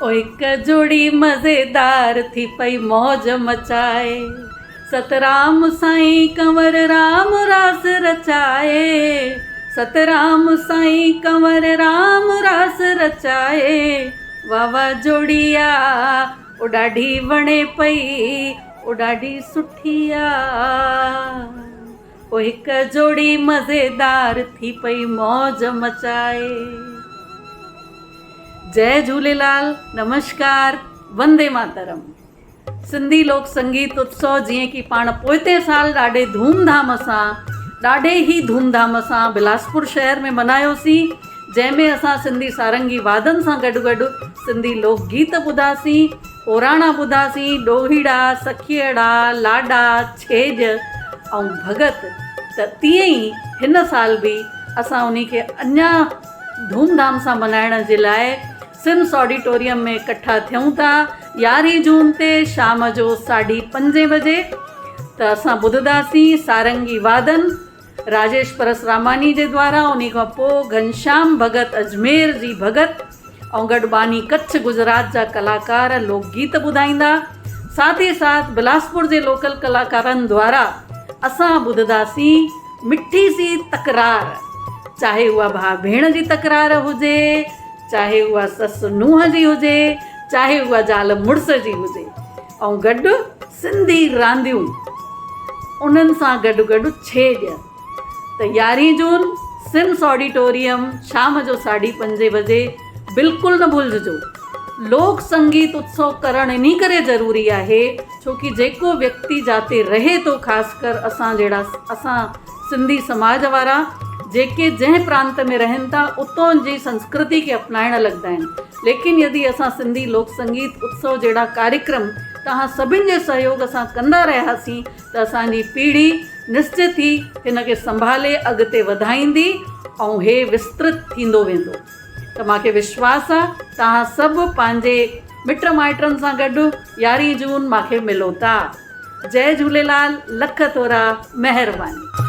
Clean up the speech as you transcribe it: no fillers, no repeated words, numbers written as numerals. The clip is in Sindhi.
او هڪ جوڙي مزيدار ٿي پئي موج مچائي. سترام سائين ڪنور رام راس رچائي. سترام سائين ڪنور رام راس رچائي. واھ واھ جوڙي آ او ڏاڍي وڻي پئي او ڏاڍي سٺي آ. او هڪ جوڙي مزيدار ٿي پئي موج مچائي. جئي جهوليلال نمشڪار وندي ماترم سنڌي لوڪ سنگيت اتسو جيئن ڪي پاڻ پوئتي سال ڏاڍي ڌوم ڌام سان ڏاڍي ئي ڌوم ڌام سان بلاسپور شهر ۾ منايوسين جنهن ۾ اسان سنڌي سارنگي وادن سان گڏ گڏ سنڌي لوڪ گيت ٻڌاسين اوراڻا ٻڌاسين ڏوهيڙا سکيئڙا لاڏا ڇيڄ ۽ ڀڳت ته تيئن ئي هن سال به اسان انهي کي اڃا ڌوم ڌام سان ملهائڻ جي لاء سمس آڊيٽوريم ۾ ڪٺا ٿيون ٿا يارهين جون تي شام جو ساڍي پنجين بجي ته اسان ٻڌنداسين سارنگي وادن راجيش پرسراماني جي دوارا انهي کان پوء گهنشام ڀڳت اجمير جي ڀڳت ۽ گڏ ٻانهي ڪڇ گجرات جا ڪلاڪار لوڪ گيت ٻڌائيندا ساٿ ئي ساٿ بلاسپور جي لوڪل ڪلاڪارن دوارا اسان ٻڌنداسين مٺي سي تڪرار چاهي اها ڀاء ڀيڻ جي تڪرار هجي چاهي اها سس نونهن جي هجي چاهي اها زال مڙس جي هجي ۽ گڏ سنڌي رانديون انهن سان گڏ گڏ ڇيڄ ته يارهين جون سمس آڊيٽوريم شام جو ساڍي پنجين بجي بلڪل نه ڀلججو. لوڪ سنگيت اتسو ڪرڻ انهي ڪري ضروري آهي ڇو ڪي جيڪو ويڪتي جاتي رهي ٿو خاص ڪر اسان جهڙا اسان سنڌي سماج وارا جيڪي جنهن پرانت ۾ رهن ٿا اتون جي سنسڪرتي کي اپنائڻ لڳندا آهن ليڪن يدي اسان سنڌي لوڪ سنگيت اتسو جهڙا ڪاريڪرم توهان سڀن جي سهيوگ سان ڪندا رهياسين ته اسان جي پيڙهي نشچت ئي هن کي سنڀالي اڳتي وڌائيندي ۽ هي وسترت ٿيندو ويندو ته مان کي وشواس آ توهان سڀ پنهنجي مٽ مائٽن سان گڏ يارهين جون مان کي ملو ٿا جئي جهوليلال لک ٿورا مهرباني.